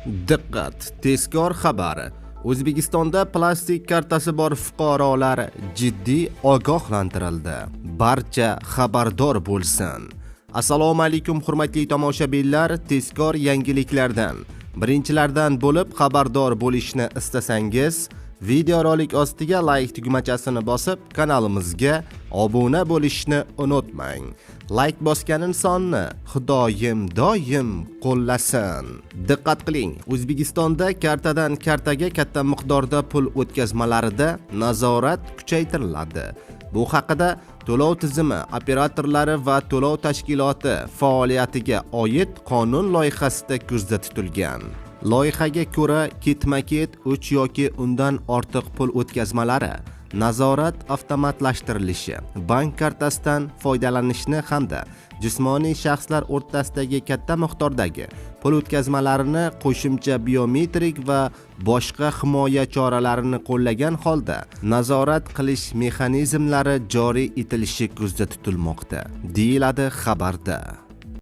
Diqqat! Tezkor xabar. O'zbekistonda plastik kartasi bor fuqarolar jiddiy ogohlantirildi. Barcha xabardor bo'lsin. Assalomu alaykum, hurmatli tomoshabinlar, tezkor yangiliklardan birinchilardan bo'lib xabardor bo'lishni istasangiz, videorolik ostiga layk tugmachasini bosib, kanalimizga obuna bo'lishni unutmang. Layk bosgan insonni Xudoyim doim qo'llasin. Diqqat qiling, O'zbekistonda kartadan kartaga katta miqdorda pul o'tkazmalarida nazorat kuchaytiriladi. Bu haqida to'lov tizimi operatorlari va to'lov tashkiloti faoliyatiga oid qonun loyihasida ko'zda tutilgan. Loyihaga ko'ra, ketma-ket 3 yoki undan ortiq pul o'tkazmalari nazorat avtomatlashtirilishi, bank kartasidan foydalanishni hamda jismoniy shaxslar o'rtasidagi katta miqdordagi pul o'tkazmalarini qo'shimcha biometrik va boshqa himoya choralarini qo'llagan holda nazorat qilish mexanizmlari joriy etilishi ko'zda tutilmoqda, deyiladi xabarda.